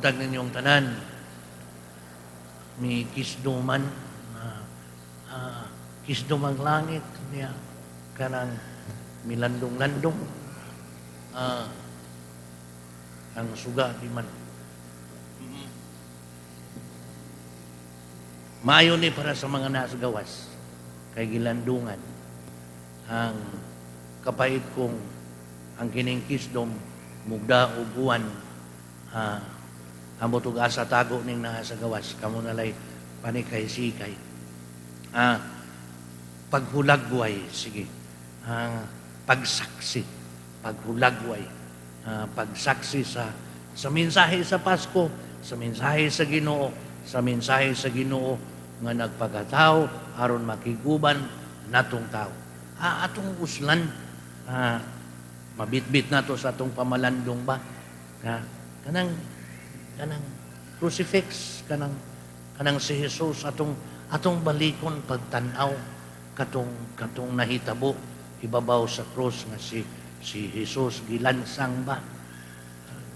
buntag ninyong tanan. Mi kisduman, kisdumang langit niya kanang milandong-landong, ang suga di man. Maayo ni para sa mga nasa gawas kay gilandungan ang kapait kung ang kining kisdom mugda og uwan, ambot og asa tago ning naa sa gawas kamo nalay panikay sikay. Paghulagway, sige, pagsaksi, paghulagway, pagsaksi sa mensahe sa Pasko, sa mensahe sa Ginoo, sa mensahe sa Ginoo nga nagpakatao aron makiguban natong tao. Atong uslan, mabitbit nato sa atong pamalandong ba? Kanang crucifix, kanang si Jesus, atong balikon pagtan-aw katong nahitabo ibabaw sa cross nga si Jesus gilansang ba.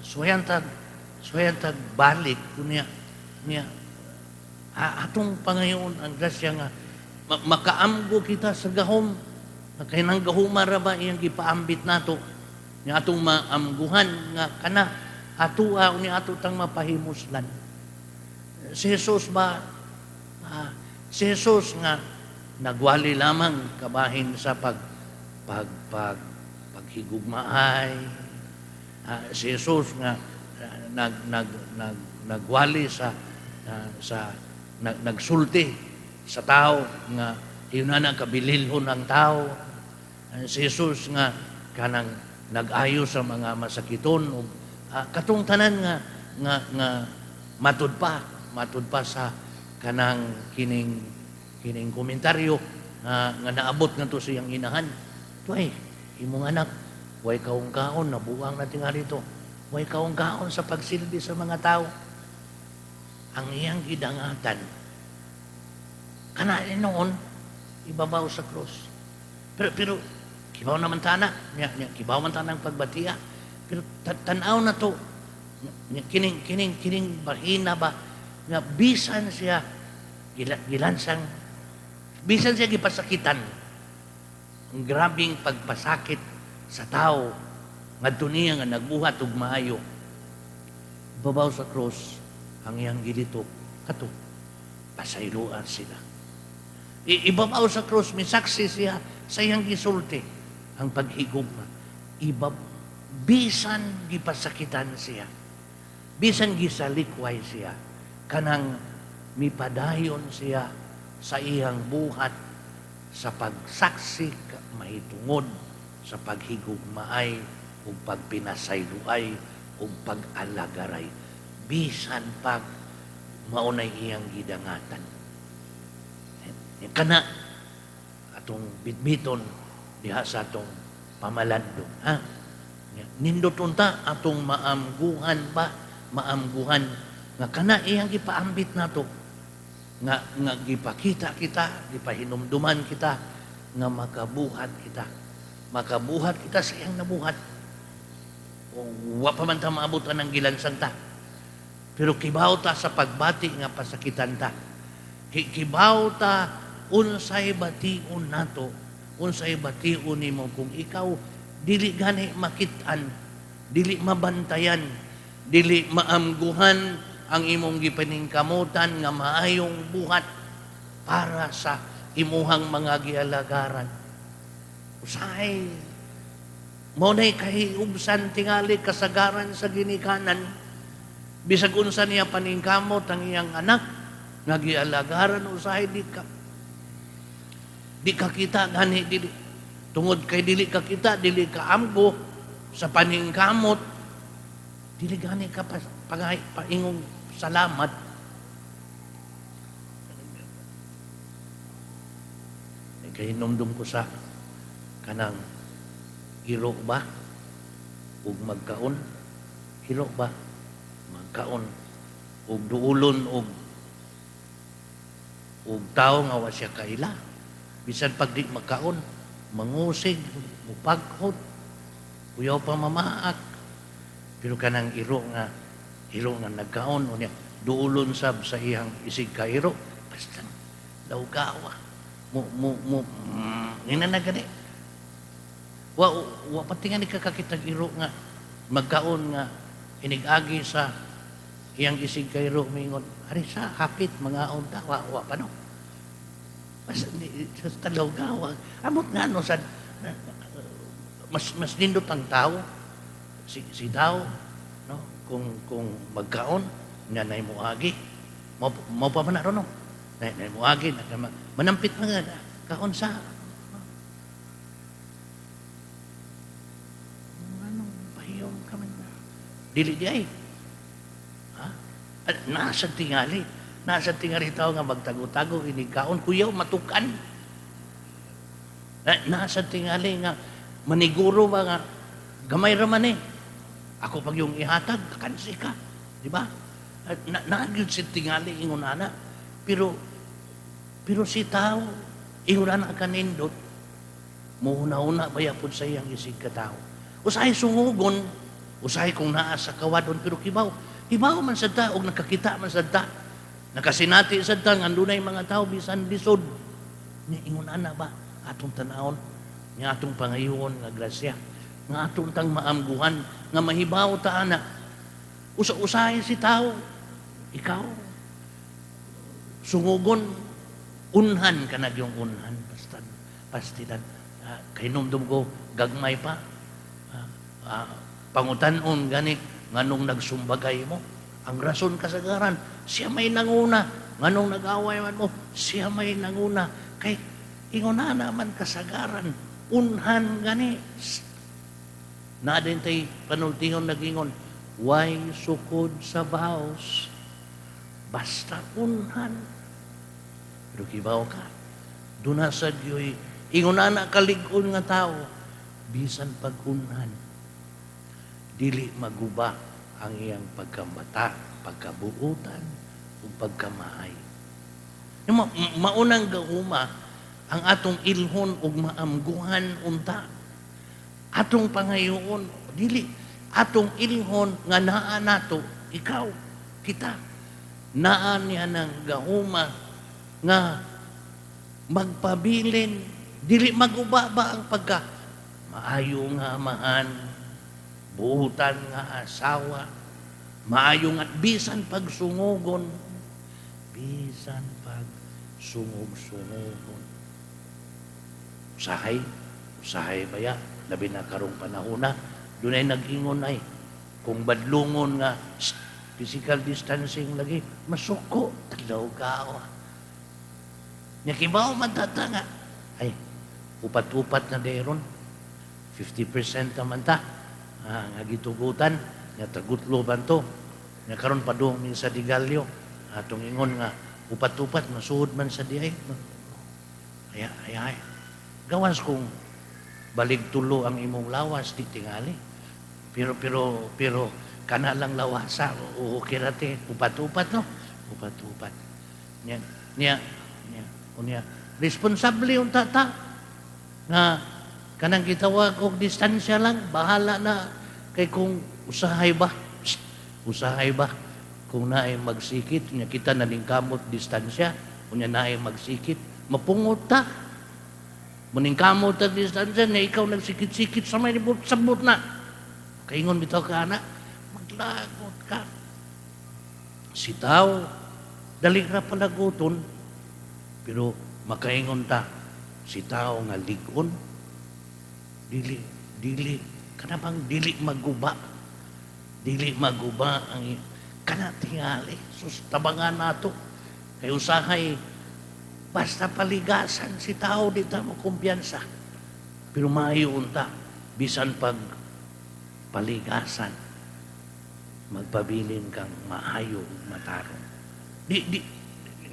Suwayan tag balik kunya niya atong pangayon ang grasya nga makaamgo kita sa gahom kay nang gahuma ra ba iyang gipaambit nato nga atong maamguhan nga kana atua ni ato tang mapahimuslan. Si Jesus ba, si Jesus nga nagwali lamang kabahin sa pag pag pag paghigugmaay, si Jesus nga nag nag nag nagwali sa nagsulti sa tao nga yun na kabililhon ang tao, si Jesus nga kanang nag-ayo sa mga masakiton ug katong tanan nga matud pa sa kanang kining komentaryo nga naabot ngadto sa iyang inahan. Tuay, imong anak, way kaong kaon, nabuang na tingali dito. Way kaong kaon sa pagsilbi sa mga tao. Ang iyang gidangatan, kana noon, ibabaw sa cross. Pero kibaw naman tana, niya, kibaw man tana ang pagbatiya. Pero tanaw na to, niya, kining bahina ba, nga bisan siya, gilansang, bisan siya gipasakitan, ang grabing pagpasakit sa tao, ngadto niya nga nagbuhat og maayo. Ibabaw sa cross, ang iyang gilitok, kato, pasayloan sila. Ibabaw sa cross, misaksi siya sa iyang gisulti, ang paghigugma. Bisan gipasakitan siya, bisan gisalikway siya, kanang mipadayon siya sa iyang buhat sa pagsaksi mahitungod sa paghigugmaay ug pagpinasayloay ug pag-alagaray bisan pag maunay iyang gidangatan. Kana atong bitbiton diha sa atong pamalandong, ha. Nindot unta atong maamguhan ba, maamguhan nga kana iyang gipaambit nato nga gipakita kita, gipahinumduman kita nga makabuhat kita sa iyang nabuhat. Wa pa man ta maabot ang gilansang ta, pero kibaw ta sa pagbati nga pasakitan ta. Kibaw ta unsay bation nato, unsay bation nimo kung ikaw dili gani makit-an, dili mabantayan, dili maamguhan ang imong gipaningkamutan nga maayong buhat para sa imuhang mga gialagaran. Usahay, mao nay kahiubsan tingali kasagaran sa ginikanan. Bisag unsa niya paningkamot ang iyang anak nga gialagaran, usahay di ka kita gani, dili tungod kay dili ka kita, dili ka amgo sa paningkamot, dili gani ka pa, paingong salamat. Kay hinumdum ko sa kanang iro ba ug magkaon, iro ba magkaon ug duulon og tawo nga wa siya kaila, bisan pag di magkaon mangusig, mupaghot, uyaw pa mamaak. Pero kanang iro nga Iro nga nagkaon unya duulon sab sa iyang isig ka iro, basta lawgawa mo mo mo ngina na gani. Wa wa pa tingali ka kakitag iro nga magkaon nga inig-agi sa iyang isig ka iro, mingon, "Ari sa hapit mangaon ta." Wa wa pa, no? Basta sa lawgawa. Amot nga no sa mas mas nindot ang tao, si si tao, no, kung magkaon nga nay moagi mo mo pa man na, no, nay nay moagi na manampit pa nga kaon sa anong pahiyom ka man, dili di ay ha. Nasa tingali tao nga magtago-tago inig kaon, kuyaw matukan na, nasa tingali nga maniguro ba nga gamay ra man eh, ako pag yung ihatag kansi ka, di ba? Na, na si tingali ingon ana, pero pero si tao ingon ana kanindot, muhuna-huna baya pud sa iyang isig ka tao. Usahay sungugon, usahay kung naa sa kawadon, pero kibaw hibaw man sad ta og nakakita man sad ta, nakasinati sad ta nga andunay mga tao bisan lisod ni. Ingon ana ba atong tanawon nga atong pangayoon nga grasya nga atong tang maamguhan nga mahibaw ta ana? Usa-usahay si tao, ikaw sungugon, unhan ka na yung unhan, basta pastilan. Kahinumdum ko gagmay pa, pangutan-on gani nganong nagsumbagay mo, ang rason kasagaran siya may nanguna. Nganong nag-away man mo, siya may nanguna. Kay ingon na naman kasagaran, unhan gani na din tay panultihon nagingon, "Way sukod sa baos, basta unhan." Pero kibaw ka, duna sa Diyoy ingon na kalig-on nga tao, bisan pag-unhan, dili maguba ang iyang pagkamata, pagkabuutan ug pagkamaay. Yung maunang gahuma ang atong ilhon ug maamguhan unta. Atong pangayoon, dili atong ilhon nga naa nato, ikaw, kita, naa niya ng gahuma nga magpabilin, dili maguba ba ang pagka maayo nga amahan, buutan nga asawa, maayo nga bisan pagsungugon, bisan pag sungog-sungugon. Usahay, usahay baya, labi na karong panahon na, dunay nag-ingon ay, kung badlungon nga, physical distancing lagi, masuko, tadlaw ka. Nya kibaw man tata nga, ay, upat-upat na deron, 50% naman ta, nga gitugutan, nga tagutlo ban to, nga karon padung mi sa Digalyo, atong ingon nga, upat-upat, masuod man sa diay. Ay, ay, ay. Gawas kung balig tulo ang imong lawas, di tingali. Pero, pero, pero, kana lang lawasa, okay ra te, upat-upat, no? Upat-upat. Niya, niya, niya, unya, responsable unta ta, nga, kanang gitawag og distansya lang, bahala na, kay kung usahay ba, psst, usahay ba, kung naay magsikit, unya kita naningkamot distansya, unya naay magsikit, mapungot ta. Muningkamot ta distansya, na ikaw nagsikit-sikit sa may libot, sabot na. Kaingon bitaw ka ana, maglagot ka. Si tao, dali ra palaguton, pero makaingon ta, si tao nga lig-on, dili, dili, kana bang dili maguba, dili maguba ang kana tingali, sus tabangan nato, kay usahay, basta paligasan si tao, di ta mo kumpiyansa. Pero maayo unta, bisan pag paligasan, magpabilin kang maayo ug matarong. Di, di,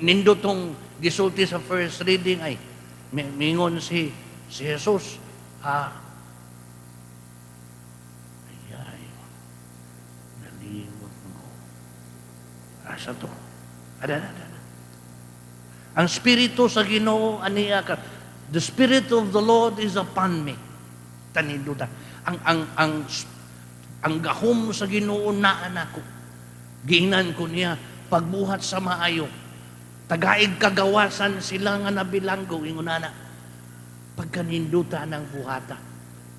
nindo tong gisulti sa first reading ay, mingon si si Jesus, ay, ay, nalimot mo. Asa to? Ada, ada, ada. Ang Espiritu sa Ginoo aniya ka. The Spirit of the Lord is upon me. Taninduta. Ang gahom sa Ginoo naa nako. Giingnan ko niya pagbuhat sa maayo. Tagaig kagawasan sila nga nabilanggo, ingon ana. Pagkaninduta ng buhata.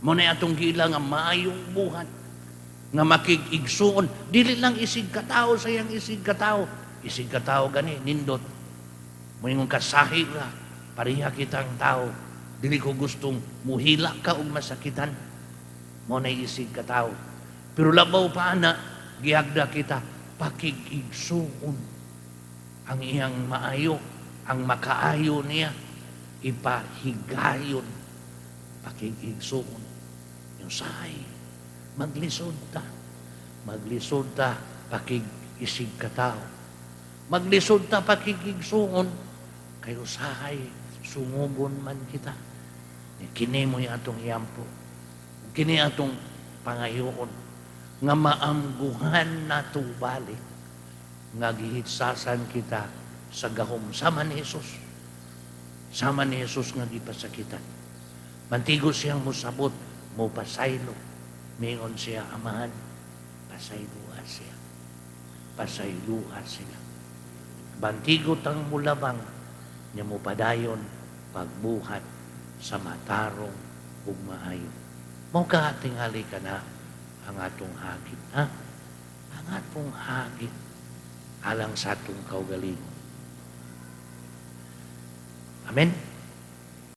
Mao na atong giila nga maayong buhat nga makig-igsuon. Dili lang isig katao sa iyang isig katao. Isig katao gani nindot. Moingon kasahi ra, pareha kitang tao. Dili ko gustong muhila ka og masakitan. Mao na isig katao. Pero labaw pa ana, gihagda kita pakig-igsuon ang iyang maayo, ang makaayo niya, ipahigayon, pakig-igsuon. Yung sahay, maglisod ta. Maglisod ta, pakig-isig katao. Maglisod ta, pakig-igsuon, kay usahay, sungugon man kita. Kini mo'y atong iampo. Kini atong pangayoon nga maamguhan nato balik nga gihitsasan kita sa gahom sama ni Jesus. Sama ni Jesus nga gipasakitan. Mantigo siyang musabot, mo pasaylo. Mingon siya, "Amahan, pasayloa siya. Pasayloa sila." Bantigo tang mulabang, nya mo padayon pagbuhat sa matarong ug maayo. Mao ka tingali ka na ang atong hagit, ha? Ang atong hagit alang sa atong kaugalingon. Amen.